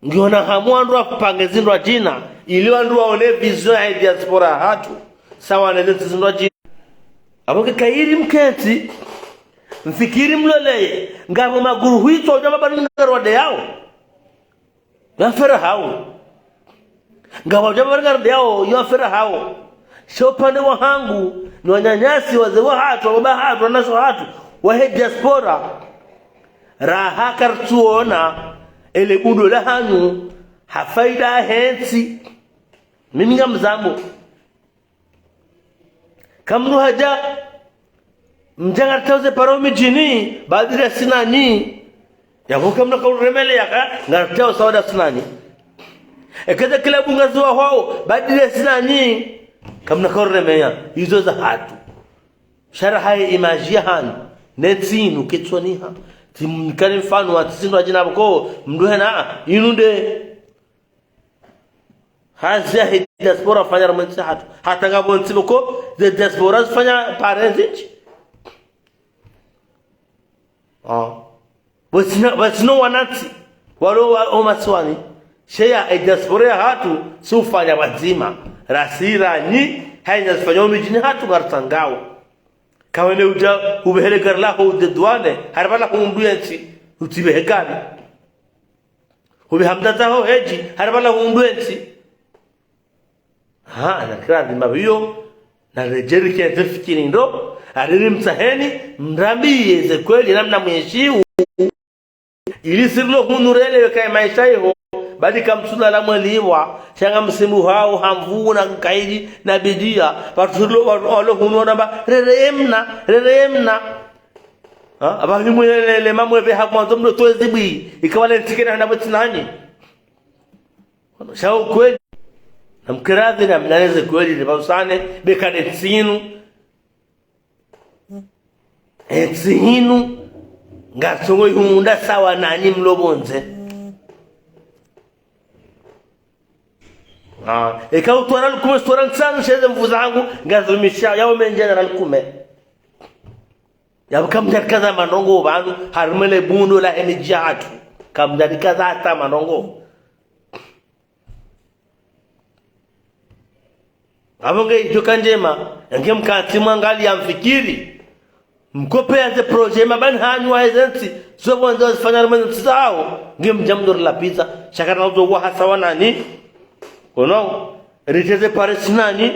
ngiona hamu wandru wapange zindru djina, ili wandru waone vision ya diaspora hatru, sawa ne zentsi zindru djina. Apvo ke kairi mkentsi, mfikiri mloleye, ngapvo maguru huitso udja mabani ngarwade yao. Yo affaire hawo. Ngapvo udja mabani ngarwade yao, yo affaire hawo. Sha upande wahangu, ni wananyasi, wazee wahatru, wababa hatru, wanashe hatru, wahe diaspora. Raha kartsuona, ele bundo la hanyu, ha faida yahe ntsi. Mimi ngamzambo. Kamnu hadja, mdja ngartsaho ze paro midjini, baadhwi ya sinani. Yapvo kamna kauremeleya ka, ngartsaho sawa da sinani. Eka ze klabu ngaziwahwao, baadhwi ya sinani. Kamna kauremeya, izo za hatru. Sha raha ye image ya hanyu, ne ntsi inu ketsoniha. Tsimkane mfano wa ntsi zindru djina pvoko, mdru hena, inu nde. Hazi yahe diaspora fanya harumwa entsi hatru. Hata ngapvo ntsi pvoko, ze diaspora zifanya parents ntsi. Ah. Pvwatsina, pvwatsina wanantsi. Walo wa, o masiwani. Sha ye diaspora yahatru, si ufanya pvwadzima. Rasi ranyi, hayina zifanya umidjini hatru ngaritsangao. Kawene udja, upvehele gari laho udedwane, haripvala hundru yentsi, utsipvehe gari. Upveha mdada ho hedji, haripvala hundru yentsi. Ha, na kira dhima pviyo, na redjeri kentsi fikiri ndo, ariri mtsaheni, mrambiye ze kweli namna mweshiu. Ili sirilo hunu relewe kaye maesha iho, badi kamtsuna la mweliwa, sha ngamsimuhao, ha nvuu na kaidi, na bidiya, pvatsu sirilo wa-, walo hunu wanamba, rereye mna, rereye mna. Ha, apvaha ni mwelele, mamwe pveha kwandzo mdo towe zibwi, ika wale ntsi kena hana pvwatsi nanyi. Sha ukweli. Na mkira dhwi na mnane ze kweli, ni pvausane, beka ne ntsi inu. Entsi hinu, ngatsongo ihundra sawa nanyi mlo pvondze. Ah, eka utwara lukume, utwara ntsanu, sheze mvu zangu, ngazirumisha, yawo mendje na lukume. Yapvo kamdjarikaza mandrongo pvanu, harimwa le bundo lahe midji yahatru. Kamdjarikaza hata mandrongo. Apvo nge idjo ka ndjema, yange mkantsi mwangaliya mfikiri. Mkope ya ze projet mabani hanyu wa eze ntsi, zo pvondze wazifanya harimwa ntsi zawo, nge mdja mdjo rilapviza, sha karina uzo wa hasa wa nanyi. Ono, riteze pare si nanyi,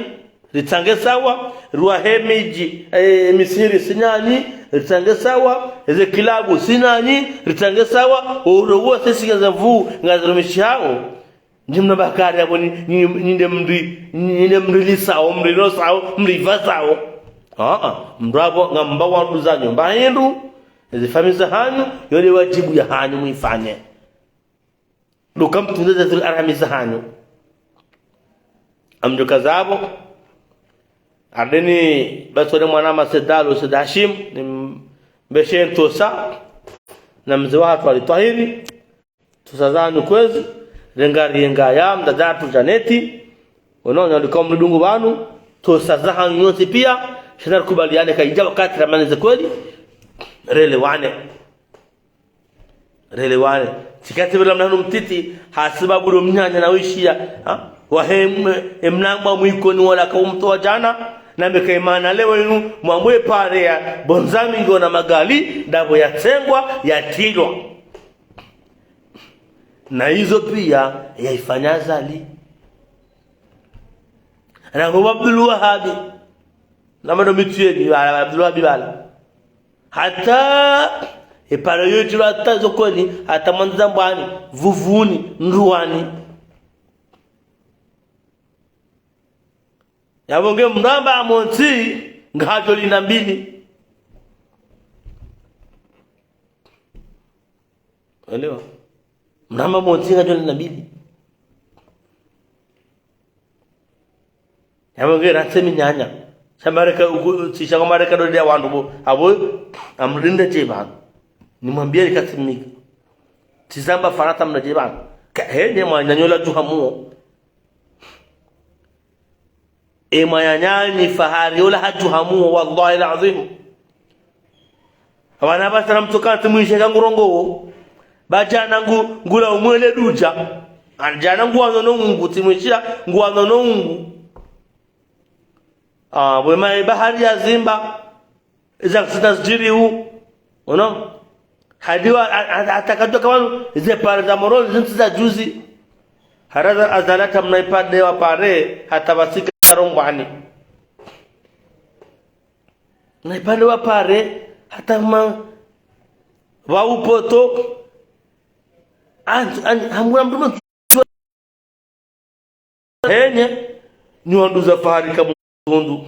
ritsange sawa, riwahe midji, eh, misiri si nanyi, ritsange sawa, eze kilabu si nanyi, ritsange sawa, oro uwa sisi ngeze mvu, ngazirumishao. Ndji mna bakari apvo ni, ni, ni nde mri, ni nde mri lisao, mri losao, mri ivazao. Ah, ah, mndru apvo ngamba wandru za nyumba hindru, eze famiyi za hanyu, yo nde wadjibu ya hanyu mwifanye. Ndo kamtunde ze zil arhami za hanyu. Amdjo kaza apvo, ardeni batsole mwana ma Sedalo, Sed Hashim, ni mbeshe ntosa, na mze wahatru Ali Twahiri. Ntosa za hanyu kwezi, renga rienga ya, mdada hatru Janeti, ono, nyaliko mridungu pvanu, ntosa za hanyu nyontsi piya, sha narikubaliane ka idja wakati ramanize kweli, relewane. Relewane. Tsikatsi pvela mna hanu mtiti, hasibabu ndo mnyanya na wishiya, ha? Wahe m-, emnangwa mwikoni wala ka umtowa djana, na meka imana leo inu, mwamwe pare ya, bonza mingo na magali, ndapvo yatsengwa, yatrilwa. Na izo piya, yaifanya Azali. Rangu Abdul Wahabi. Na mando mitsuyeni, bala, Abdul Wahabi bala. Hata, epare yo itrilwa hata Zokoni, hata Mwandzambwani, Vuvuni, Ndruwani. Yapvo nge mramba montsi, ngahadjo lina mbili. Elewa. Mramba montsi ngahadjo lina mbili. Yapvo nge ratse minyanya. Sha mareka uku, tsi sha kwa mareka ndo nde ya wandru pvo. Apvo, amrinde dje pvanu. Nimwambiye likatsi mnika. Tsizamba farata mna dje pvanu. Ka, he, ne mwananyo la djuha muo. E mwananyanyi fahari, ola hadjuha muo, wallahi al-azim. Wana basara mtsoka tsi mwishe ka ngurongowo. Ba djana ngu, ngula umwele dudja. An djana nguwano no ungu, tsi mwishiya, nguwano no ungu. Ah, bwe mayi bahari ya zimba. Iza kusita zidjiri u. Ono? Hadiwa, a-, a-, atakadwa kamanu, ze pare za Moroni, zintsi za juzi. Haraza Azali hata mna ipande wa pare, hata pvasika Rongwani. Na ipande wa pare, hata ma, wa upoto, an-, an-, hamuna mndru mwe-, henye, nyi wandru za fahari ka mundru.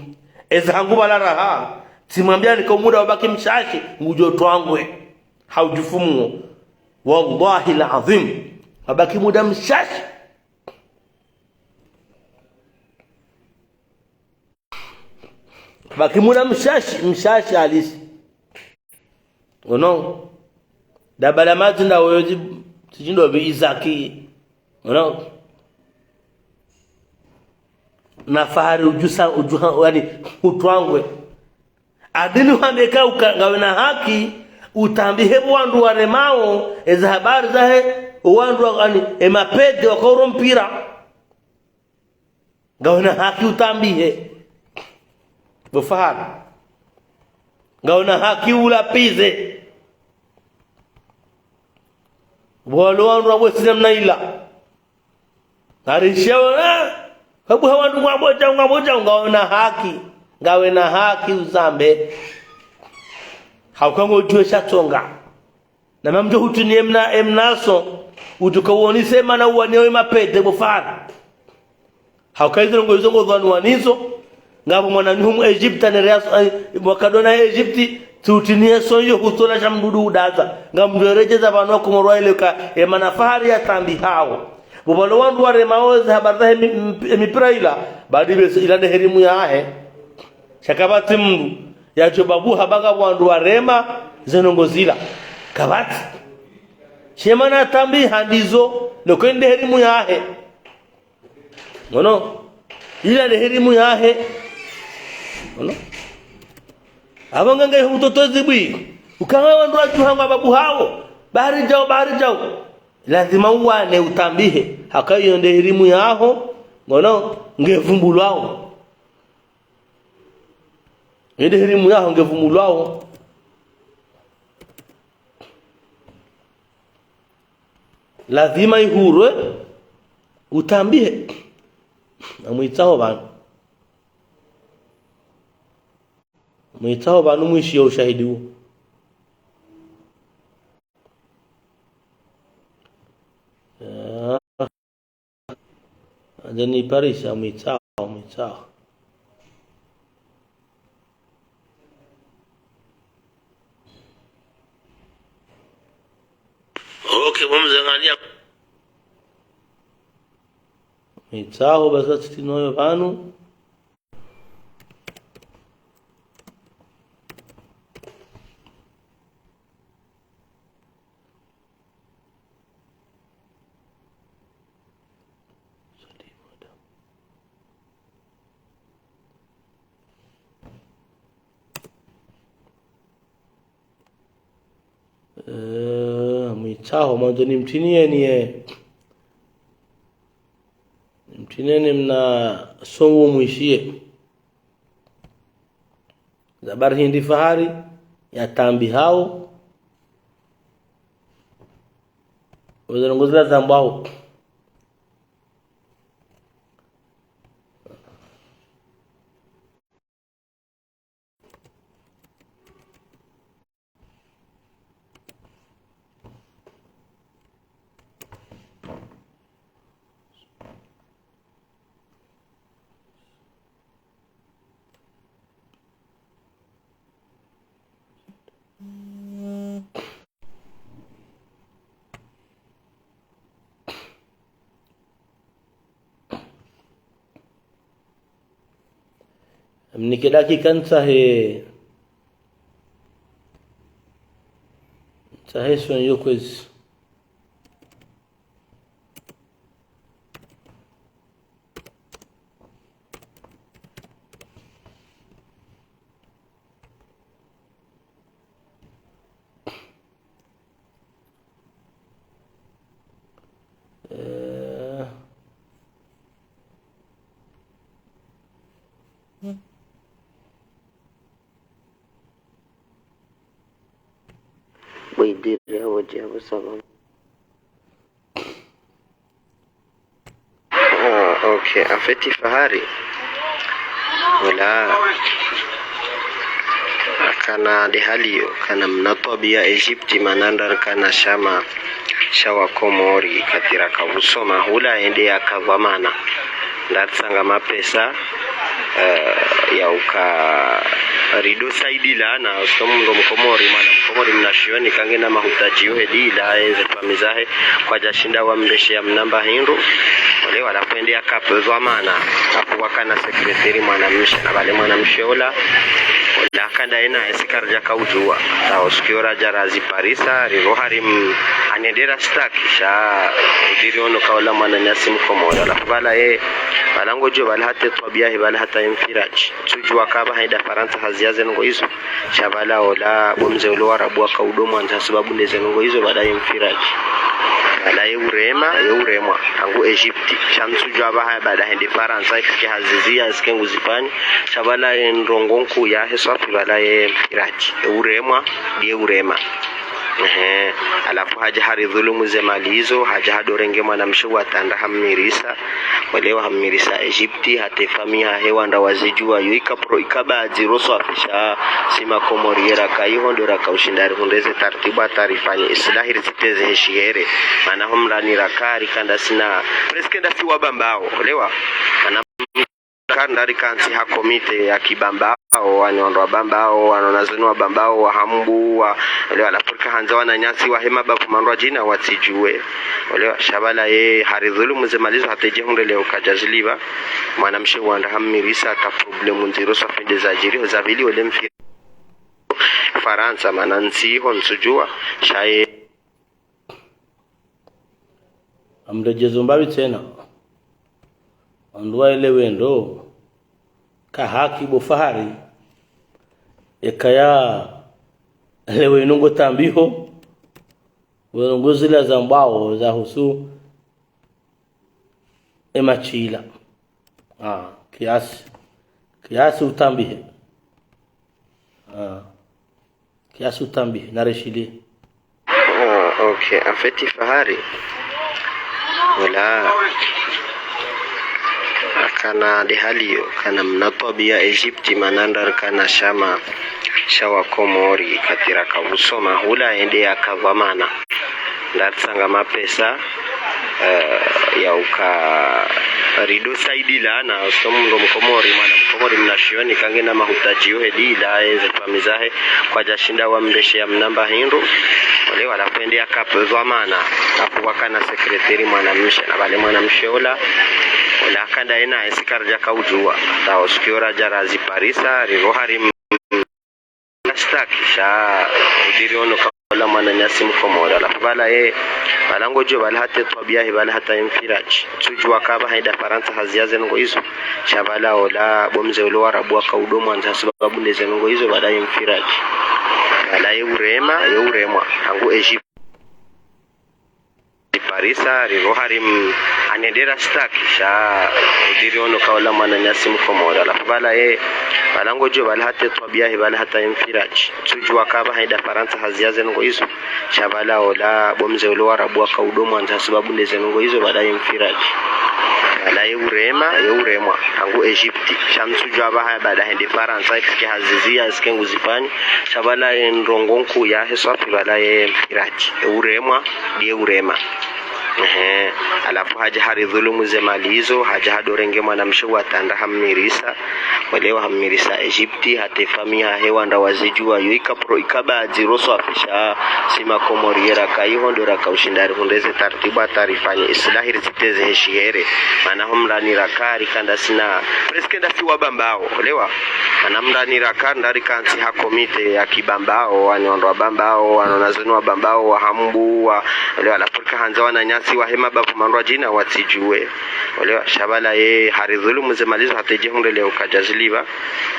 Eza hangu pvala raha, tsimwambiyani ka muda wabaki mshashi, ngudjo twangwe. Haudjufumuo. Wallahi al-azim. Wabaki muda mshashi. Baki muna mshashi, mshashi halisi. Ono. Dabala madzi nda woyo tsi-, tsitsindo pvi Izaki. Ono. Na fahari udjusa, udjuha, yaani, utwangwe. Adini hwambe ka uka, ngawe na haki, utambihe pvo wandru waremao, eza habari zahe, wandru wa, yaani, emapede wakauro mpira. Ngawe na haki utambihe. Bo fahari. Ngawe na haki ulapvize. Bo walo wandru wabwe sina mna ila. Narishewe, eh, hebu he wandru ngwabodja, ngwabodja, ngawe na haki. Ngawe na haki uzambe. Hauka ngodjuwe sha tsonga. Na mamdjo hutuniye mna, emnaso, udjuka uwonise mana uwaniyo emapede bo fahari. Hauka izo ngo, izo ngo dhwanu wanizo, ngapvo mwananyahu mu Egypte, nere yaso, eh, mwakadona Egypte, tsi utiniye so iyo hutola sha mdudu udaza. Ngamdjo eredjeza pvanu wa Komoro ile ka, emana fahari ya tambi hawo. Bo pvalo wandru waremao eza habari zahe mi-, mi-, emipira ila, badi bese ila nde herimu yahe. Sha kapvatsi mndru. Yadjo babuha baka wandru warema ze ndrongoo zila. Kapvatsi. Shema na tambiha ndizo, no kwende herimu yahe. Ngono. Ila nde herimu yahe. Ngono. Apvo ngange hutotozi bwi. Ukanga wandru wadjuha ngwa babuhao. Bahari djao, bahari djao. Lazima uwane utambihe. Haka iyo nde herimu yaho. Ngono. Nge vumbulwao. Iyo nde herimu yaho nge vumbulwao. Lazima ihurwe, utambihe. Namwitsaho pvanu. Mwitsaho pvanu mwishiye ushahidi uwo. Ah. Ande ni Paris, amwitsaho, amwitsaho. Okay, bo mze ngani ya- Mwitsaho, basi tsitsi noyo pvanu. Eh, mwitsaho, mwandzo nimtiniye niye. Nimtiniye ni mna songo mwishiye. Za bari hindri Fahari, yatambihao. Weze ndrongoo zila zambwao. Mnike dakika ntsahe, ntsahe soni yo kwezi. Eh. Bo idiri ya wadi ya bo salama. Ah, okay. En fait, Fahari. Wala. Akana de hali iyo, kana mna twabiya Egypte, mana nda rikana shama sha wa Komori, kati raka usoma, hula ende yaka dhwamana. Nda ritsanga mapesa, eh, ya uka rido saidi la na uso mndru Mkomori, mwana Mkomori mna shioni, kangena mahutaji yo hedi la, enze famiyi zahe, kwadja shinda wamreshe ya mnamba hindru. Ole wala pvwende yaka pvwa mana, haku wakana sekreteri mwanamshe, na pvale mwanamshe ola, ola kanda ena, esi karidja kaudjuwa. Ta o siku yo radja razi parisa, riro hari m-, anendera staki, sha udiri ono kaola mwananyasi Mkomori. Ala pvala ye, pvala ngodjo, pvala hata twabiya he, pvala hata ye mfiraji. Tsudjuwa kaba haida Farantsa hazi ya ze ndrongoo izo. Sha pvala ola, bo mze olo Warabu waka udo mwandza sababu nde ze ndrongoo izo, pvala ye mfiraji. Pvala ye urema, ye uremwa. Hangu Egypte. Sha ntsudjuwa ba haya pvala hende Farantsa, est-ce que haziziya, est-ce que nguzifanyi. Sha pvala ye ndrongoo nkuu yahe swafi pvala ye mfiraji. Ye uremwa, ye urema. Ehe. Alafu hadja haridhulumu ze mali izo, hadja hadorenge mwanamshe wa tanda hammirisa. Welewa hammirisa Egypte, hata ye famiyi yahe wandru wazidjuwa yo ika pro-, ika baadhi ro swafi sha si Makomori ye raka iho ndo raka ushinda rihundre ze taratibu hata rifanye islahi ritsiteze he shihere. Mana ho mrani raka rikanda sina, presque nda si wa Bambao, welewa. Mana kanda rikantsi ha komite ya ki Bambao, wani wandru wa Bambao, wanazioni wa Bambao, wa Hambu, wa, welewa, la Afrika handza wananyasi wa hema babu mandru wa djina watsidjuwe. Welewa, sha pvala ye haridhulumu ze mali zo hata dje hundre leo kadja zilipva. Mwanamshe wandru hammirisa hata problemu ndziro swafi nde zadjiri, ho zapvili wele mfi- Farantsa, mana ntsi iho ntsudjua, sha ye. Amredjezo mbapvi tsena. Wandru waelewe ndo. Ka haki bo Fahari. Eka yaelewe inu ngo tambiho. Wenu ngo zila zambwao zahusu. Ema shila. Ah, kiasi. Kiasi utambihe. Ah. Kiasi utambihe, narishiliye. Ah, ok. En fait, Fahari. Voilà. Akana de hali iyo, kana mna twabia Egypte, mana nda rikana shama sha wa Komori, kati raka usoma, hula ende yaka dhwamana. Nda ritsanga mapesa, eh, ya uka rido saidilana, so mndru mkomori, mwana mkomori mnashioni, kangena mahutadjio he dila, eze famiyi zahe, kwadjashinda wamreshe ya mnamba hindru, ole wala pvende yaka dhwamana, hapo wakana sekreteri mwanamshe, na pvale mwanamshe ola, ola kanda ena, esi karadjaka udjua, ta osikio radja raziparisa, riro hari m- Astaki, sha udiri ono kaula mwananyasi mkomori. Halafu pvala ye, pvala ngodjo pvala hata twabia he pvala hata ye mfiraji. Tsudjua kaba haida Farantsa hazi ya ze ndrongo izo. Sha pvala ola, bo mze ule warabu waka udo mwandza sababu nde ze ndrongo izo pvala ye mfiraji. Pvala ye urema, ye uremwa. Hangu Egypte. Parisa, riro hari m- anendera staki, sha udiri ono kaula mwananyasi mkomori. Halafu pvala ye, pvala ngodjo pvala hata twabia he pvala hata ye mfiraji. Tsudjua kaba haida Farantsa hazi ya ze ndrongo izo. Sha pvala ola, bo mze ule warabu waka udo mwandza sababu nde ze ndrongo izo pvala ye mfiraji. Pvala ye urema, ye uremwa. Hangu Egypte. Sha ntsudjua pvaha baada hende Farantsa, est-ce que hazizi ya, est-ce que nguzifanya. Sha pvala ye ndrongo nkuu yahe swafi pvala ye mfiraji. Ye uremwa, ndiye urema. Ehe. Halafu hadja haridhulumu ze mali izo, hadja hadorenge mwanamshe wa tanda hammirisa. Welewa hammirisa Egypte, hata famiyi yahe wandru wazidjua, yo ika pro-, ikaba dziro swafi sha si makomori ye raka iho ndo raka ushinda rihundre ze taratibu hata rifanye islahi riteze he shihere. Mana ho mrani raka rikanda sina, presque nda si wabambao, welewa. Mana mrani raka nda rikantsi ha komite ya kibambao, wani wandru wabambao, wano nazoni wabambao, wa hambu, wa, welewa, la purka handza wananyasi wa hema babu mandru wa djina watsidjue. Welewa, sha pvala ye, haridhulumu ze mali zo hata dje hundre leo kadja zilipva.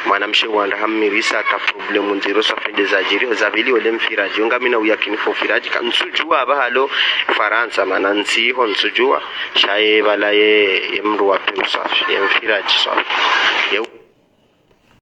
Mwanamshe wandru hammirisa hata problemu ndziro swafi nde zadjiri, ho za pvili ole mfiraji. Yo ngamina uyakini fo mfiraji, ka ntsudjua pvahalo Farantsa, mana ntsi iho ntsudjua. Sha ye pvala ye, ye mndru wa pvi uswafi, ye mfiraji swafi. Ye